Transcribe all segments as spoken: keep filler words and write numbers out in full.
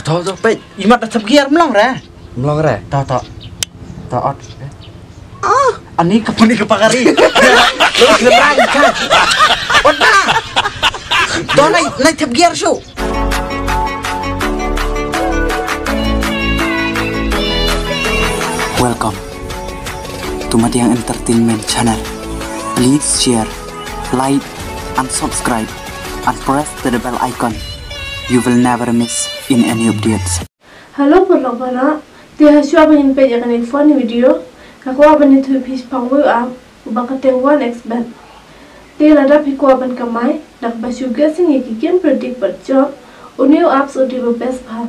To, to, peit. Imat da thep gear mlong re. Mlong re. To, to. To, ot. Ah, ani ka puni ka pakari. Lo kira ka. Ot na. To nai, nai thep gear shu. Welcome to Madiang Entertainment Channel. Please share, like, and subscribe, and press the bell icon. You will never miss in any updates. Hello paralok baroh, te ha shuwa ba ngin peit ïa kane ka funny video, nga kwah ban ïathuh ïa phi shaphang uwei u app uba kyrteng one X bet. Te lada phi kwah ban kamai da kaba shu guessing ïa ki game predict bad jop, une u app u dei ba best bha.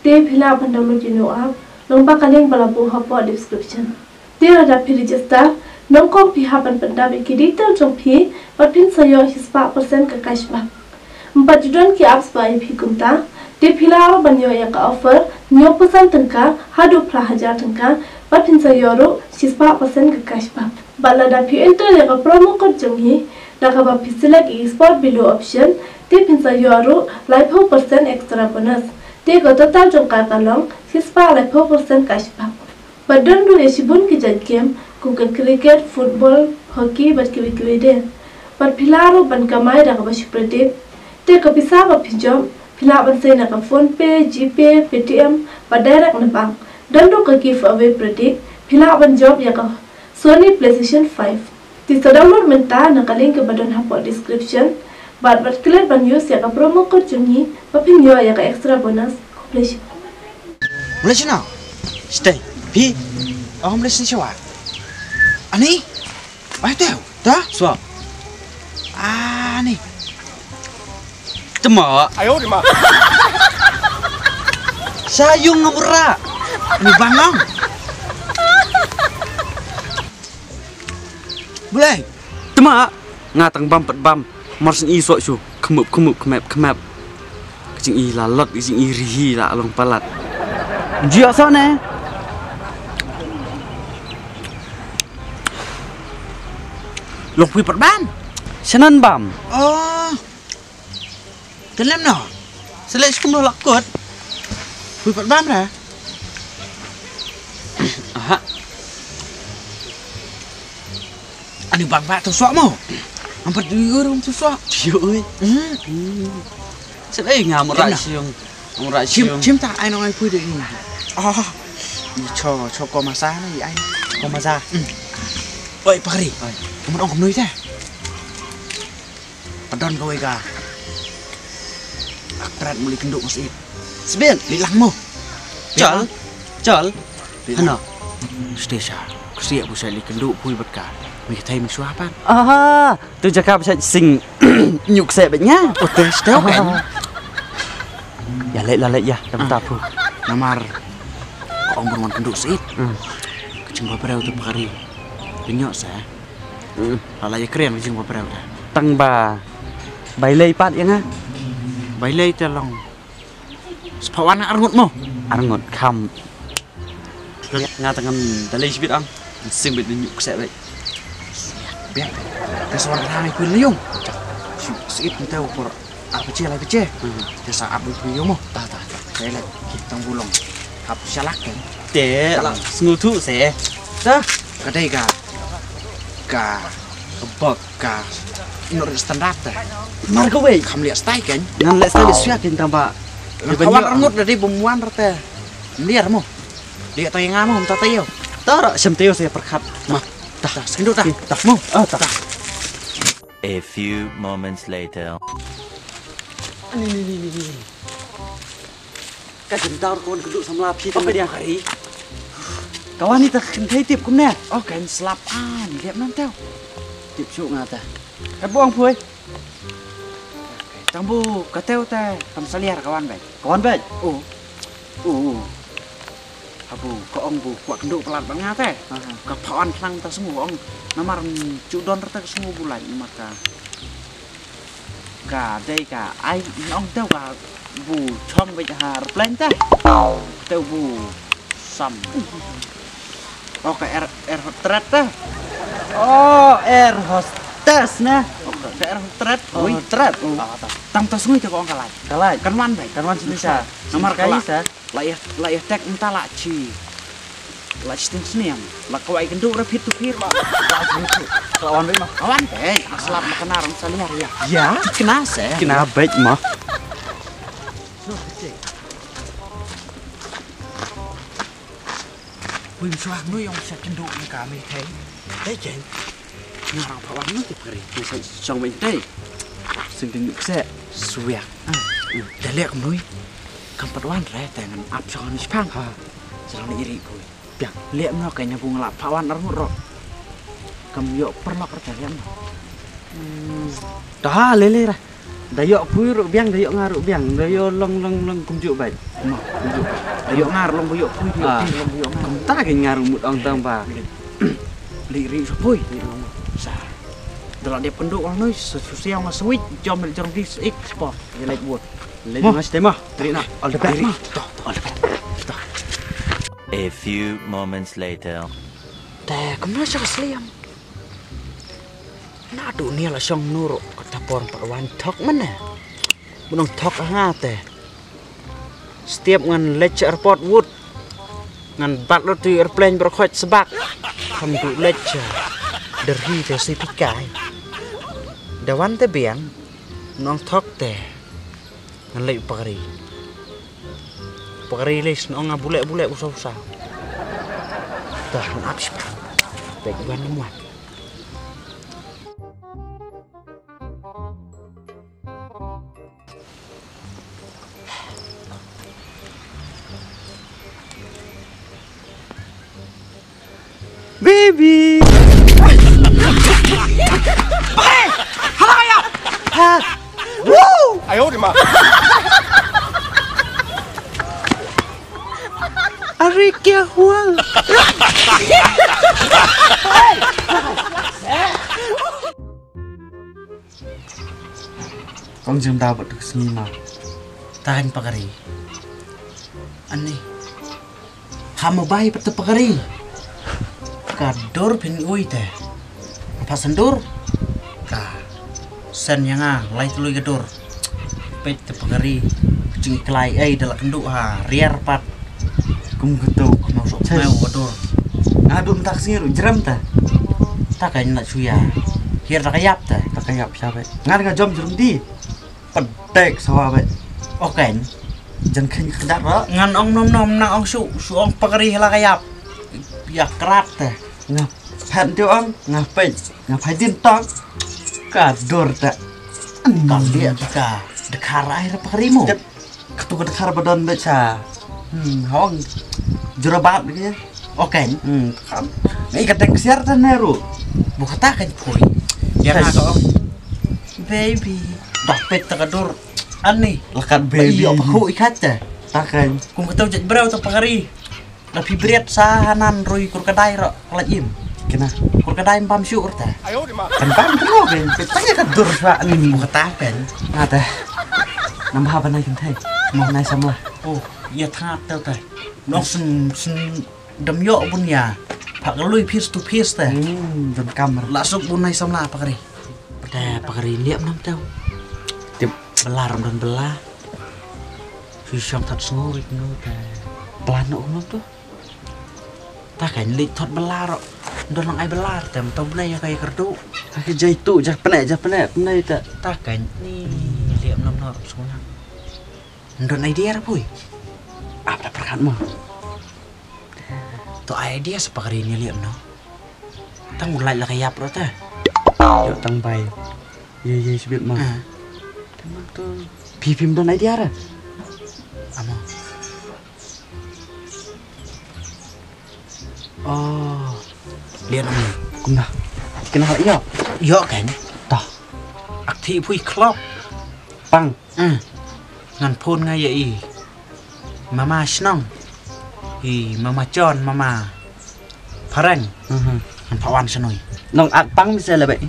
Te phi lah ban download ïa une u app lyngba ka link ba la buh hapoh description. Te lada phi register, nyngkong phi hap ban pyndap ïa ki detail jong phi bad phin sa ïoh shispah percent ka cashback. Ym pat ju don ki apps ba ai phi kumta, te phi lah ruh ban ïoh ïa ka offer hynñiew percent tyngka haduh phra hajar tyngka bad phin sa ïoh ruh shispah percent ka cashback. Bad lada phi enter ïa ka promo code jong ngi da kaba phi select ïa ki sport below option, te phin sa ïoh ruh laiphew percent extra bonus. Te ka total jong ka ka long shispah laiphew percent cashback. Bad don ruh ïa shibun ki jait game kum ka cricket, football, hockey bad kiwei kiwei de. Bad phi lah ruh ban kamai da kaba shu predict. Te ka pisa ba phi jop phi lah ban sei na ka PhonePe, GPay, Paytm bad direct na bank. Don ruh ka giveaway predict, phi lah ban jop ïa ka Sony PlayStation five. Te sa download mynta na ka link kaba don hapoh description bad, bad klet ban use ïa ka promo code jong ngi ba phin ïoh ïa ka extra bonus. Khublei shibun. Mlei shano? Stay. Phi? Oh, mlei shano shawa? Ani? Ai teo, ta? Swa. Ani. Tama. Ayo di ma. Sayung ngamura. Ani bangong. Boleh. Tama. Nga tang bam pat bam. Mar syn i sok shu. Khmup khmup khmep khmep. Ka jing i la lot, ka jing i rihi la long palat. Jia sa ne. Long phi pat bam. Shanan bam. Oh. Kan lem no. Selek skum lo lakut. Phi pat bam ra. Aha. Ani bang ba tu sok mo. Ampat diur tu sok. Dio oi. Hmm. Selek nga mo ra siung. Mo ra siung. Chim ta ai nong ai pui de ni. Ah. Ni cho cho ko masa ni ai. Ko masa. Oi pakri. Mo ong ko noi ta. Padon kawei ka. Ak prat muli kenduk mas it. Sbin. Li lang mo. Chal. Chal. Hana. Stesha. Kusiak bu sai li kenduk pui bat ka. Mi katai mi suapan. Aha. Tu jaka besai sing nyuk se bet nya. Ote stau kan. Ya lek la lek ya. Tam tapu. Namar. Ko ong berman kenduk sit. Kecing babreu tu pakari. Penyok sa. Hmm. Lala ïa kren ka jingbabreu ta. Tang ba. Bailei pat ïa nga. Bailei te long. Sephawan arngut mo. Arngut kham. Nga tangan dalei shibit ang. Sing bit nyuk ksek bit. Biang. Te sawan rang ikun liung. Sip sip nteu por. Ar pece lai pece. Hmm. Te sa ap ikun liung mo. Ta ta. Te lek. Tang bulong. Hap shalak kan. Te la sngul thu se. Ta. Kadai ka. Ka. Bok. Ka. Nor standard ta. Mar ka wei. Kham liak stai kan. Ngan liak stai suya kin tang ba. Kawan arngut dari bumwan rata. Liar mo. Dia tayang amo mta tayo. Tara sem tayo saya perkhat. Ma. Ta. Ta. Sendu ta. Ta. Mo. Ah ta. A few moments later. Ni ni ni ni ni. Ka jendar kawan keduk samla phi tang dia. Kawan ni ta kynthei tip kumne. Oh kan slap an liap nan teu. Tip shu nga ta. Ka buang phui. Tang bu ka teu ta kam saliar kawan bai. Kawan bai. Oh. Oh. Abu ka ong bu kwah kenduk palat bad nga te. Ka phawan khlang ta sngu ong. Namar chu don rta ka sngu bu lai namar ka. Ka dei ka ai ong teu ka bu chong bad ha airplane te. Teu bu sam. Oh ka air air hostess te. Oh air hostess ne. Tret, tret. Ui, tret. Tang ta sngi te ko ong ka lait. Ka lait. Kan wan bai. Kan wan sini sa. Namar ka lait sa. La ïa, la ïa tek mynta la chi. La chi sting sniang. La kwai kynduh ra phit tu phit. Ka wan bai ma. Ka wan bai. Aslap ma kena rong sa liar ïa. Ïa. Kena se. Kena bai ma. Ui, mswa nu yong sa kynduh ni ka mi thei. Thei chen. Nga rang phawan nu ti pari. Ni sa chong bai thei. Sing ding se. Swiak. Da lek nui. Kam pat wan re te ngan ap chong ni spang. Ha. Chong ni ri pui. Piang. Lek no kai na bung la phawan ar ngut ro. Kam yo perlok re te lek no. Ta le le ra. Da ïoh pui ruh biang, da ïoh nga ruh biang, da ïoh long long long kumjuh bai. Kumjuh. Da ïoh nga ruh long ba ïoh pui, da ïoh pui, long ba ïoh nga. Kumta ki nga ruh mut ong tang ba. Li ri sa pui. Sa. Da la dep kynduh ong noi, sa susiang ma switch, jom jom di ik spot. Ya lek buat. Lek mas tema. Tri na. All the best. All the best. A few moments later. Te kumno sa sliam. Naduh nia la shong nuru kata por pat wan thok mane. Bunong thok ha nga te. Stiap ngan leit sha airport wut. Ngan bat lut tu airplane berkhot sebak. Kam du leit sha derhi te si pikai. Da wan te biang. Nong thok te. Ngan leit pakari. Pakari leit nong nga bulek bulek usa usa. Dah ngan ap sih. Baik ban wan. Baby. Hala ya. Ha. Woo. Ayo di ma. Are kya hua? Kong jingdaw bad tu ka sngi ma. Tahan pakari. Ani. Ha mo bai pat pakari. Ka dur phin ui te. Phasan dur. Ka sen ïa nga lai tului ka dur. Peit te pakari. Jingklai ei da la kynduh ha riar pat. Kum katu kno sok mau ka dur. Nga dum tak sngi ruh jrem ta. Ta ka na chuya. Hiar ta ka yap ta. Ta ka yap sha be. Nga nga jom jrem di. Pedek sawa be. Oken. Jan khin kdat ra. Ngan ong nom nom nang ong su su ong pakari hela ka yap. Ya krat ta. Nga phan tu ong nga peit nga phai din tong. Ka dur ta. Ka dia ka. Dekhar ai ra pakari mo. Katu ka dkhar ba don bad sa. Hmm, hong. Jurabat dia. Oken. Hmm, kan. Ngai ka deng siar ta neru. Bu kata kan poi. Ya nga to. Baby. Dah pet ta ka dur. Ani. Lakat baby. Iyo pakhu ikat ta. Takan. Kum kata jat brau ta pakari. La phi briat sa hanan rui kur kadai ro la im. Kina. Kur kadai bam shu urta. Kan bam bro kan. Tanya ka dur sa ni. Mu kata kan. Ngata. Nambah apa nai kintai. Mau nai samla. Oh, ya tha tel tai. Nong sen sen dam yo bun ya. Pak lui face to face ta. Hmm, dam kamera. La suk bun nai samla pakari. Pakari liap nam tau. Tip. Belar dan belar. Shu shong thot sngur ik no te. Plan no no to. Ta kan lik thot belar. Don lang ai belar tem to bnai ya kai kerdu. Ka jai tu jah pne jah pne pne ta. Ta kan ni liam nam nor snguna. Don idea ra pui. Ap da perkat mo. To idea sepakari ni liam no. Tang ulai la ka yap ro ta. Yo tang bai. Ye ye sibit ma. Tang to. Pi pim don idea ra. Amo. Oh. Lian amo. Kumna. Kena hal yo. Yo kan. Tah. Ak thi phui klop. Pang. Ngan phone nga ya i. Mama Shnong. I mama John mama. Phareng. Ngan phawan shnoi. Nong ak pang mi se lebe.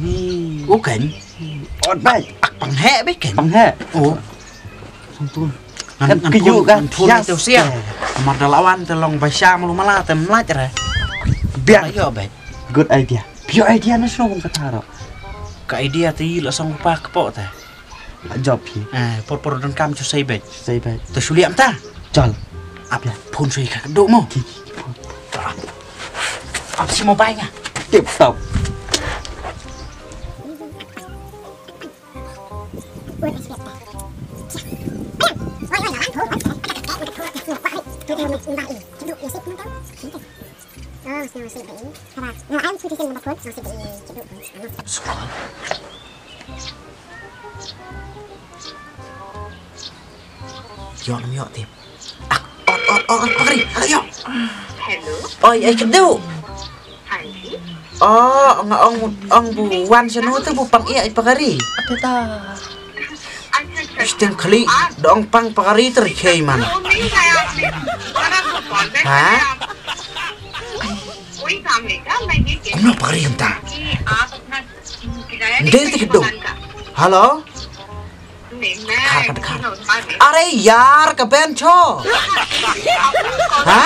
Uken. Ot bai. Ak pang he be ken. Pang he. Oh. Santun. Ngan ngan kayu ka. Ngan phone te usia. Amar da lawan te long ba sha malu mala te mlaj re. Biang. Ayo be. Good idea. Pure idea na shnong kata ro. Ka idea te i la song pa ka po te. Job hi. Eh, por por don kam chu sei bet. Sei bet. Te shu liam ta. Chal. Ap ya. Phone sui ka do mo. Ki, ki, ki, phone. Ap. Ap si mobile nga. Tip top. Ïoh nam ïoh tip. Ak, ot, ot, ot, ot, pakri, ala ïoh. Hello. Oi, ai kadu. Hanji. Oh, nga ong, ong bu wan sanu tu bu pang ïa ai pakri. Ata ta. Stem khali, dong pang pakri ter khei man. Ha? Kumno pakri kumta? Ndei te kadu. Hello? Khar ka dkhar. Are yar ka ben cho. Ha?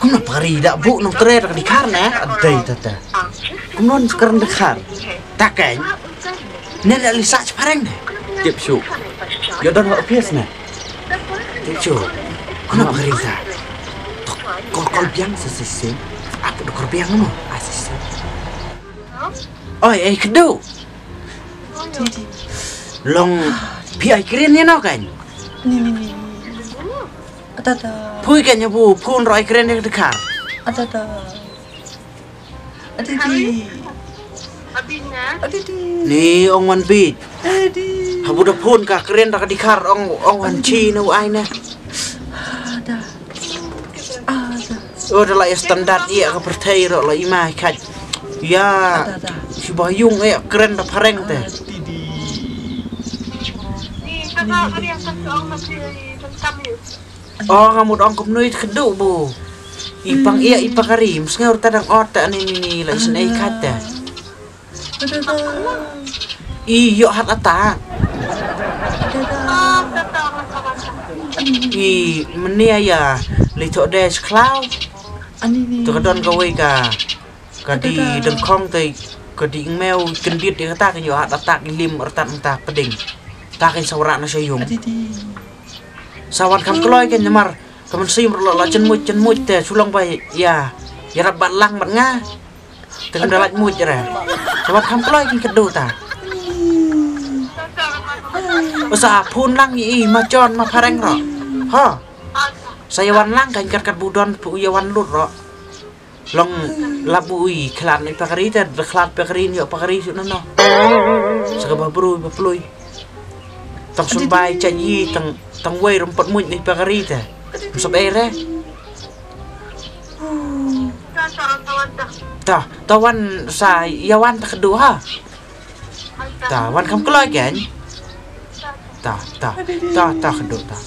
Kumno pakri da bu nong tre ka dkhar ne? Adei tata. Kumno nong skran dkhar. Ta ken. Ne la li sach pareng ne. Tip shu. Yo don ha office ne. Tip shu. Kumno pakri ta. Tok kol kol biang se se se. Aku do kol biang mo. A se se. Oi, eh, kadu. Long phi ai kren ïa no kan? Ni, ni, ni, ni. Ata, ata. Phui kan ïa bu phone roi kren ïa ka dkhar. Ata, ata. Ata, ata. Ata, ata. Ni ong wan bit. Ata. Habu da phone ka kren da ka dkhar ong, ong wan chi na u ai na. Ata. Ata. Oh, da la ïa standard ïa ka pyrthei ruh la i mai khat. Ïa. Ata, ata. Shi ba yung ïa kren da phareng te. Ata, ata. Oh, nga mut ong kumno i kadu bu. I pang ïa i pakari, msngew ta dang ot ta ni ni ni la i snei khat ta. I ïoh hat attack. I menia ïa li tho de sklaw. Tu ka don ka wei ka, ka di dengkhong te, ka di mew kendit ïa kata ka ïoh hat attack, i lim artat mynta pdeng. Ta ka sawra na sha yung. Sa wan kham kloi ka namar ka mynsiem ruh la la chen muj chen muj te shu long ba ïa, ïa rap bat lang bat nga. Te kam da lait muj re. Sa wan kham kloi kin kadu ta. Sa phun lang i ma chon ma phareng ro. Ha. Sa ïa wan lang kan kat kat bu don pu ïa wan lut ro. Long la bu i khlad ni pakari te, da khlad pakari ni pakari shu na no. Sa ka ba bru ba plui. Tang sun bai cha i tang, tang wei rum pat muj ni pakari te. Sab ei re. Ta, ta wan sa ïa wan ta kadu ha. Ta wan kham kloi kan. Ta, ta, ta, ta kadu ta.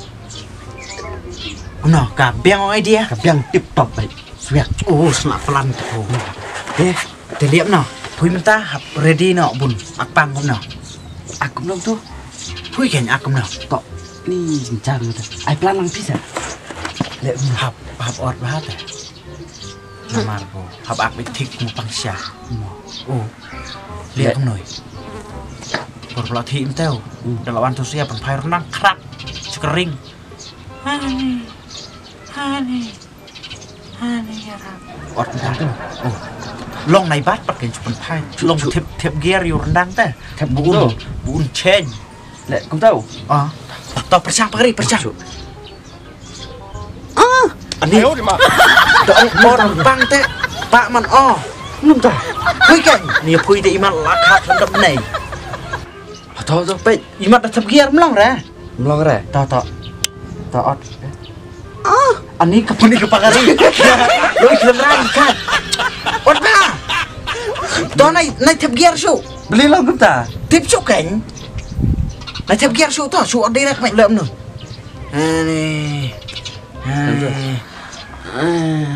Kumno ka biang idea? Ka biang tip top bai. Swiak. Oh, sna plan tu. Eh, te liap no. Phui mynta hap ready no bun. Ak pang kumno. Ak kumno tu. Phui kan ak kumno. Tok. Ni jing jang tu. Ai plan lang pisa. Liap no. Hap, hap ot ba ta. Namar ko hap ak bit thik mo pang sha. Oh. Liap noi. Por pla thi im teu. Da lawan tu sia pan phai rnang krak. Skering. Hani. Hani. Hani ya rap. Ot dah tu. Oh. Long nai bat pat kan chupan phai. Long thep thep gear yu rendang te. Thep buun. Buun chen. Lek kum tau. Ah. Tau persang pagari persang. Ah. Ani. Dong ot pang te. Pak man oh. Num ta. Phui kan. Ni phui te iman lakhat hendap nei. Tau tau peit. Imat da thep gear mlong re. Mlong re. Tau tau. Tau ot. Ah, ani ka puni ka pagari. Loi khlem rai kan. Ot ba. To nai nai thep gear shu. Beli long kumta. Thep shu kan. Nai thep gear shu to shu ot direct mai lem nu. Ani. Ani.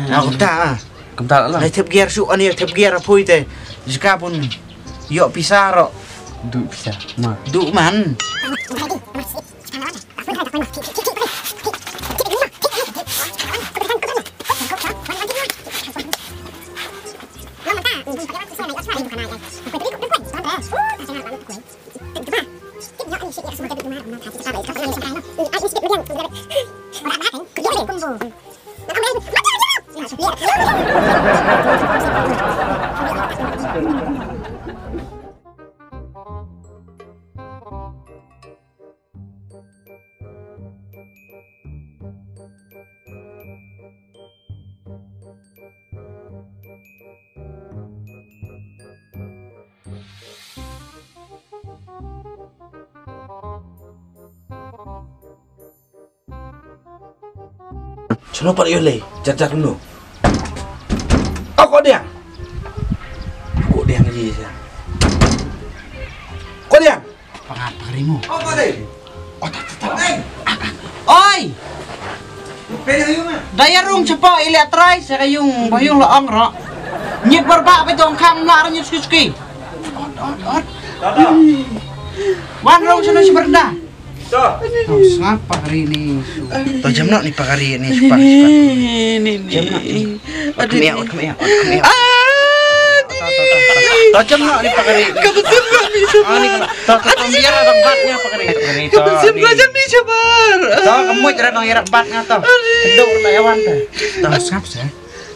Aku ta. Kumta lah. Nai thep gear shu ani thep gear phui te. Jika pun. Yok pisa ro. Du pisa. Ma. Du man. Shano pat ïoh lei, jar jar kumno. Oh, Kodiang. Kodiang ji sa. Kodiang. Pangat parimu. Oh, Kodiang. Oh, tak tak tak. Hey. Oi. Pei ïa ma. Da ïa rung chepo ile trai sa ka yung ba yung la ong ro. Nyit barba ba dong kham na ra nyit suki suki. Ot ot ot. Wan rung shano shi berda. To. To sngap pakari ni. To jem noh ni pakari ni, shupak shupak. Ni ni. Jem noh ni. Ot kemia, ot kemia, ot kemia. To jem noh ni pakari ni. Ka besim ka mi shabar. Ah, ni ka. To to to biar ada bat nya pakari. Ka besim ka jem ni shabar. To kemut ada dong irak bat nya to. Kedok na yawan to. To sngap sa.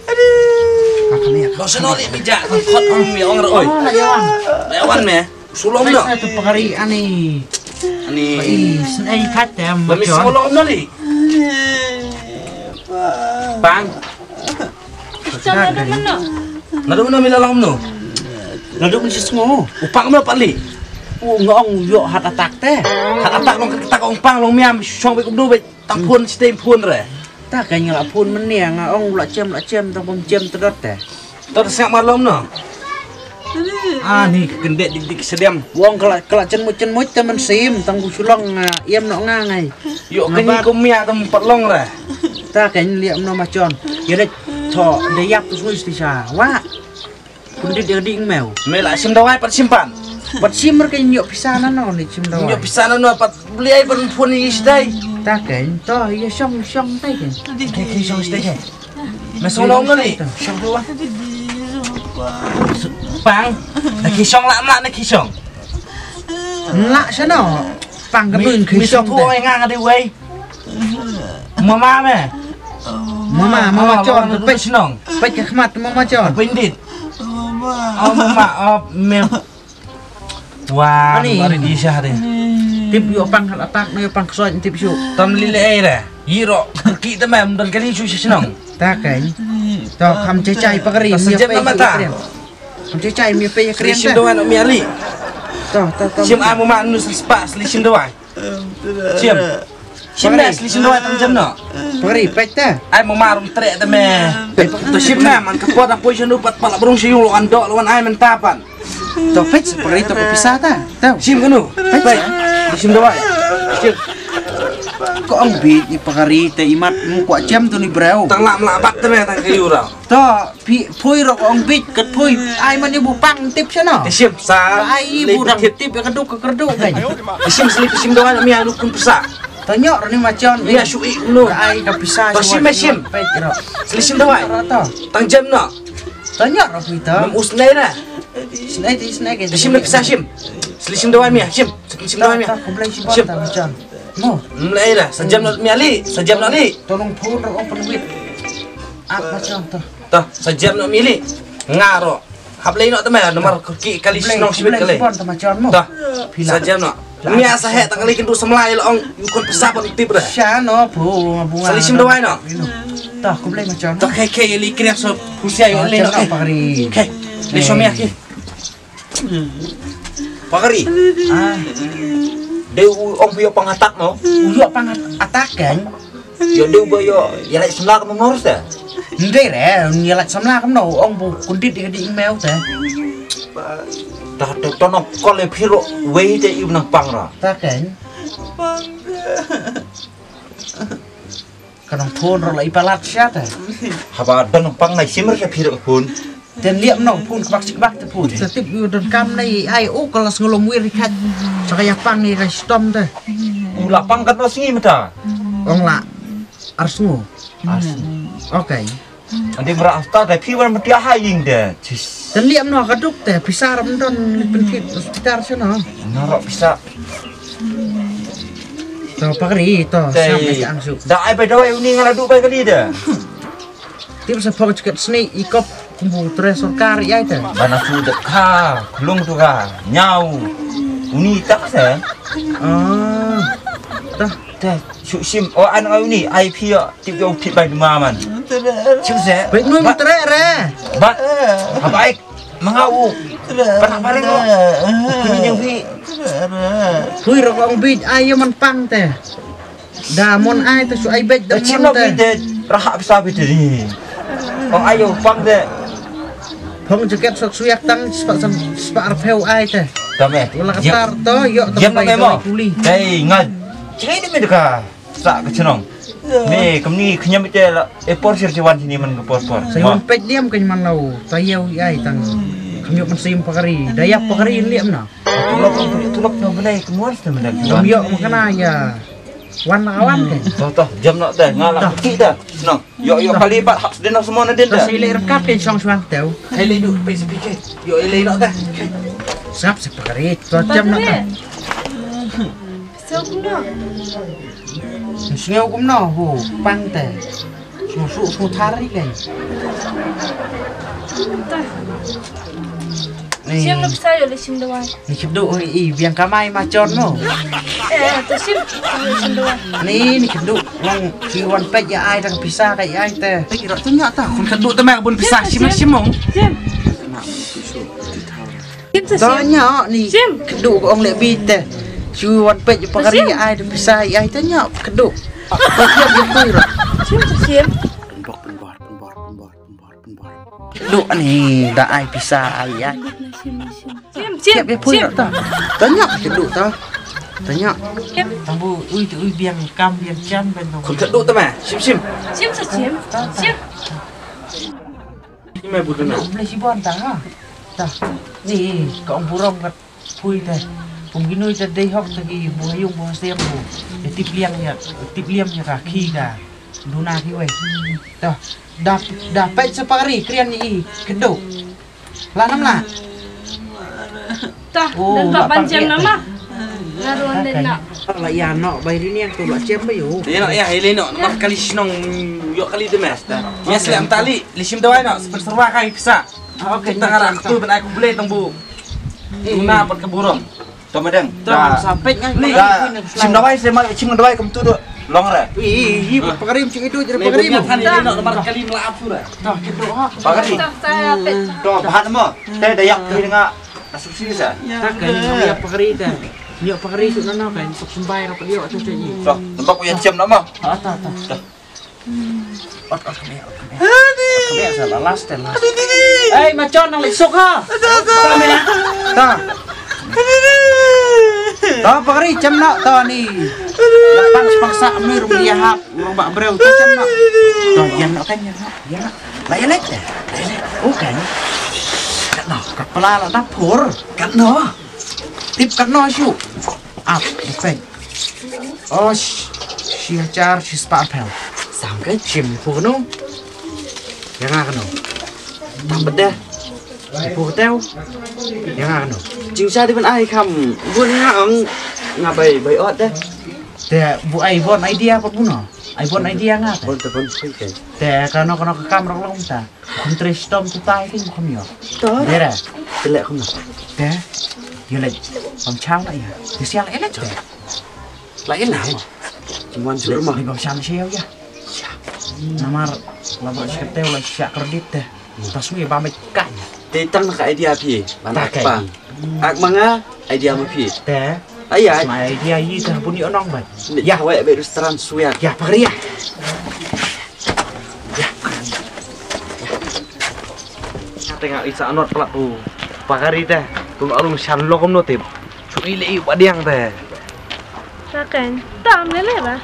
Aduh. Ka kemia. Ba seno li mi ja. Khot mi ong ro oi. Oh, na yawan. Na yawan me. Sulom no. Sa tu pakari ani. Ani. Bai snei khat em. Ba mi sulom no li. Pang. Naduh mano mi la long no? Naduh mano shisngo? U Pang mano pat li? U nga ong ïoh heart attack te. Heart attack long kata ong Pang long miam shong bai kumno bai tang phone stay phone re. Ta ka nga la phone menia nga ong la chem la chem ta bom chem ta dot te. Ta sngap ma long no. Ani ka kendek dik dik sedem. Wong kala kala chen much chen much te man sim tang ku sulong nga iem no nga ngai. Yo kani ko mia tam pat long re. Ta ka liam no ma chon. Ye de tho de yap tu sui sti sa. Wa. Kun dit de ding meu. Me la sim dawai pat simpan. Pat sim mer ka nyok pisa na no ni sim dawai. Nyok pisa na no pat beli ai pat phone ni stai. Ta ka to ye shong shong tai ka. Ke ke shong stai ka. Me song long ni. Shong dawai. Pang. Na ki shong la ma na ki shong. La shano. Pang ka bun ki shong. Ai nga nga dei wei. Mama me. Mama mama chon pek shnong. Pek ka khmat mama chon. Pindit. Oh mama oh me. Wah, ani. Bari di sah de. Tip ïoh pang khat atak ne ïoh pang ksoi tip shu. Tam lile ai re. Yiro ki te mem don kali shu shnong. Ta kai. To kham chai chai pakari. Sejam nama ta. Kham chai chai mi pe kren. Sim doan mi ali. To to to. Sim ai mama nu spa sli sim doan. Sim. Sim ne sli sim doan tang jem no. Pakari pek ta. Ai mama rum trek te me. To sim ne man ka pot apoy shu nu pat pala brung shu yu lo an do lo an ai men tapan. To pek pakari to pisa ta. To. Sim kanu. Pek. Sim doan. Sim. Ko ong bi ni pakari te imat mu ko jem tu ni breu. Tang lam la bat te me tang kayu rau. To phi phui rok ong bit kat phui ai man ibu pang tip shano. Isim sa. Ai ibu dang tip ya keduk ke kerduk kan. Isim sli isim doan mi anu kun pisa. Tanyok rani macam. Ya shui unu. Ai ka pisa. To sim isim. Sli sim doan. Tang jam no. Tanyok rok pita. Mem usnai na. Snai ti snai ke. Isim na pisa sim. Sli sim doan mi sim. Sli sim doan mi. Sim. Mo. Mlai da. Sajam no mi ali. Sajam no ali. Tolong phone rok open with. Apa contoh. Tah, sajem no mili. Nga ro. Hap lei no tama nomor ki kali snong sibit kali. Tah. Sajem no. Mia sa he tang kali kintu samlai lo ong yu kon pesa ban tip dah. Sha no pu bunga. Sali sim dawai no. Tah, ku blei macam. Tah, ke ke li krep so pusia yu lei no. Pakari. Ke. Li so mia ki. Pakari. Ah. Dei u ong phi ïoh pang atak no. U ïoh pang atak kan. Ïoh dei u ba ïoh ïa lait semla ka mnor sa. Ndei re ïa lait semla ka mnor ong bu kundit ïa ka ding meu te. Ta ta ta no kol e phi ro wei te i nang pang ra. Ta kan. Ka nong phone ro la i palat sha te. Haba don nong pang nai sim re phi ro phone. Ten liam nong phone kbak sik bak te phone. Sa tip yu don kam nai ai o ka la sngelom wir khat. Sa ka ya pang ni ka stom te. U la pang kat no sngi mata. Ong la. Ar sngu. Ar sngu. Okay. Andi mra asta te phi wan mati ha ying de. Ten liam no ka duk te pisa ram don pen phi hospital sha no. Na ro pisa. To pakri to, sam da ang suk. Da ai bai dawai uni nga la duh bai kali da. Tip sa phong chikat sni i kop kumbu tre sorkar i ai te. Bana su da kha klung tu ka nyau. Uni tak sa. Ah. Ta. Ta su sim o an ai uni ai phi yo tip yo tip bai ma man. Sim sa. Bai nu tre re. Ba. Ba ai. Manga u. Para para ngo. Kini nyong hi. Hui ro kong bit ai yo man pang te. Da mon ai te su ai bit da mon te. Raha bisa bit ni. Ong ai yo pang te. Phong jaket sok suyak tang spa san spa arpheu ai te. Tame. Wala katar to yo te. Jam bai mo. Dai ngal. Chingai ni me ka. Sa ka chnong. Me kamni khnyam ite la e por sir chiwan sini man ka por por. Sa wan pet liam ka man lau. Ta yau i ai tang. Khnyam man sim pakari. Da yap pakari liam na. Tulok tulok na bnai kmuan sa man. Dam yo makana ya. Wan na wan ke. To to jam no te ngala ki te. No. Yo yo kali pat hak den semua na den. Sa ile rekat ke song suang teu. Hai le du pe sepi ke. Yo ile no te. Sap se pakari. To jam no te. Sop no. Sngew kumno hu pang te. Su su su thari ke. Ni. Sim nuk sayo le sim dawai. Ni kibdu oi i biang kamai ma chon mo. Eh, to sim sim dawai. Ni ni kibdu long si wan pet ya ai dang pisa ka ai te. Te kira tu nya ta. Kun kadu te ma bun pisa sim sim mo. Sim. Sim sa sim. Tanya ni. Sim. Kedu ko ong le bi te. Shu wan pet pakari ai de pisa ai tanya kedu. Pakari dia pun ro. Sim sa sim. Penbor penbor penbor penbor penbor penbor. Kedu ni da ai pisa ai ai. Sim sim. Sim sim. Dia pun ro ta. Tanya kedu ta. Tanya. Sim. Tambu ui tu ui biang kam biang jam ben tu. Kun kedu ta ma. Sim sim. Sim sa sim. Sim. Ni mai buta na. Boleh si bon ta ha. Ta. Ni ka ong burom ka pui ta. Pum ginui ta dei hok ta ki bu hayung bu hasem bu. Ya tip liang ya, tip liam ya ka khi ka. Duna ki wei. Ta. Da da pet sa pakari krian ni i kedu. La nam la. Ta. Oh, dan la pak ban jem nama. Ngaruan den na. La ya no bai ri niang tu la jem bai yo. Ya no ya hele no. Mar kali shnong yo kali de mes ta. Mes lem tali. Lishim dawai no, seperserwa kai pisa. Ah, okay. Tang ara tu ben aku boleh tang bu. Tuna pat ka burom. To madeng. Tang sapek ngai. Sim dawai sema sim dawai kem tu do. Long re. Ih, ih, ih, pakarim cik itu jadi pakarim. Ni bukan ni no mar kali melaap tu re. Tah, kita ha. Pakari. To bahan mo. Te dayak tu nga. Asuk sini sa. Tak kan ni pakari ta. Ni pakari tu nana kan sok sembai rap dia tu cik. To, nampak ku yang jam nama. Ha ta ta. Ot ot kami ot kami. Kami asal lalas dan las. Ei, macam nang lisuk ha. Kami ya. Ta. Ta pari cem nak ta ni. Lapan sepaksa mir melihat rumah breu tu cem nak. Ta yang nak kan yang nak yang nak. Lai lai. Lai lai. Oh kan. Kat no. Kat pala la dapur. Kat no. Tip kat no shu. Ap, bukan. Oh, shi hajar shi spah phew. Sam ka shim phu kano. Yang nga kano. Tam beda. Phu tew. Yang nga kano. Jing sa di ban ai kam. Bun nga ang nga bai bai ot deh. Te bu ai bon idea pa buno. Ai bon idea nga te. Bon te bon sui ke. Te kano kano ka kam rong long ta. Khum tre shitom tu tai kin khum yo. To. Dera. Te leh khum na. Te. Yo leh. Bam chang na ya. Te siang leh leh te. La ina mo. Jingwan sur ma. Bam chang siang ya. Namar la ba shi te la sha kredit te. Pas mi ba me kan. Te tang ka idea phi. Ban pang. Ak manga idea ma phi. Te. Ai ai. Ma idea yi te pun yo nong ba. Ya wei be restaurant suya. Ya pagria. Tengah isa anot pala tu. Pagari teh. Tu alung shan lokom no tip. Curi le i badiang teh. Sakan. Tam le le ba.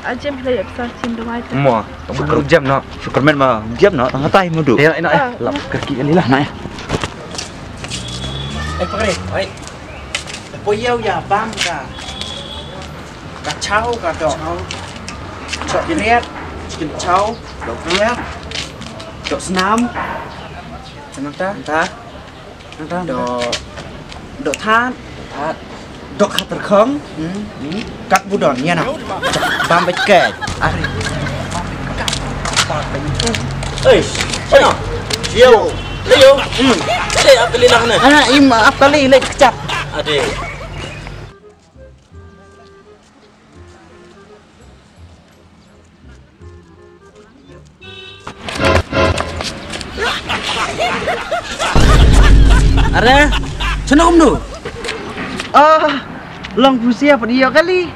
Ajem le yap sa chin dawai teh. Mo. Syukur jam no. Syukur men ma jam no. Tengah tai mudu. Ya ina eh. Lap kaki kali lah na eh. Eh pagari. Oi. Poyau ya bang ka. Ka chow ka dok. Dok riat. Chicken chow. Dok riat. Dok snam. Nangta. Nangta. Nangta. Dok. Dok than. Than. Dok khatar khong. Hmm. Kat budon ya na. Bam bek ket. Ari. Ei, sana. Yo. Leo. Hmm. Leo, apa lagi nak na? Ana im apa lagi lagi kecap. Ade. Are, shnong kumno? Ah, long phusia pat ïoh kali.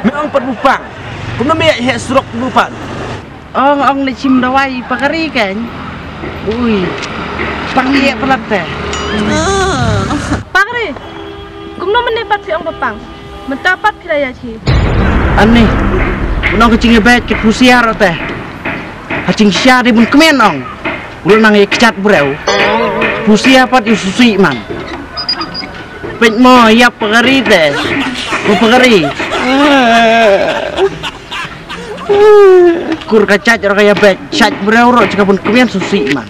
Me ong pat bupang. Kumno me ïa heh surok bupang. Ong ong ne chim dawai pakari kan. Ui. Pang ïa palat te. Pakari. Kumno mene pat phi ong bupang. Mynta pat phi la ïa chi. Ani. Nong ka jingbet ka phusia rote. Ha jingshisha de bun kmen ong. Ul nang ïa kchat breu. Phusia pat ïa susi man. Pet mo ïa pakari te. Mo pakari. Kur ka chat ro ka ïa bet. Chat breu ro chika bun kmen susi man.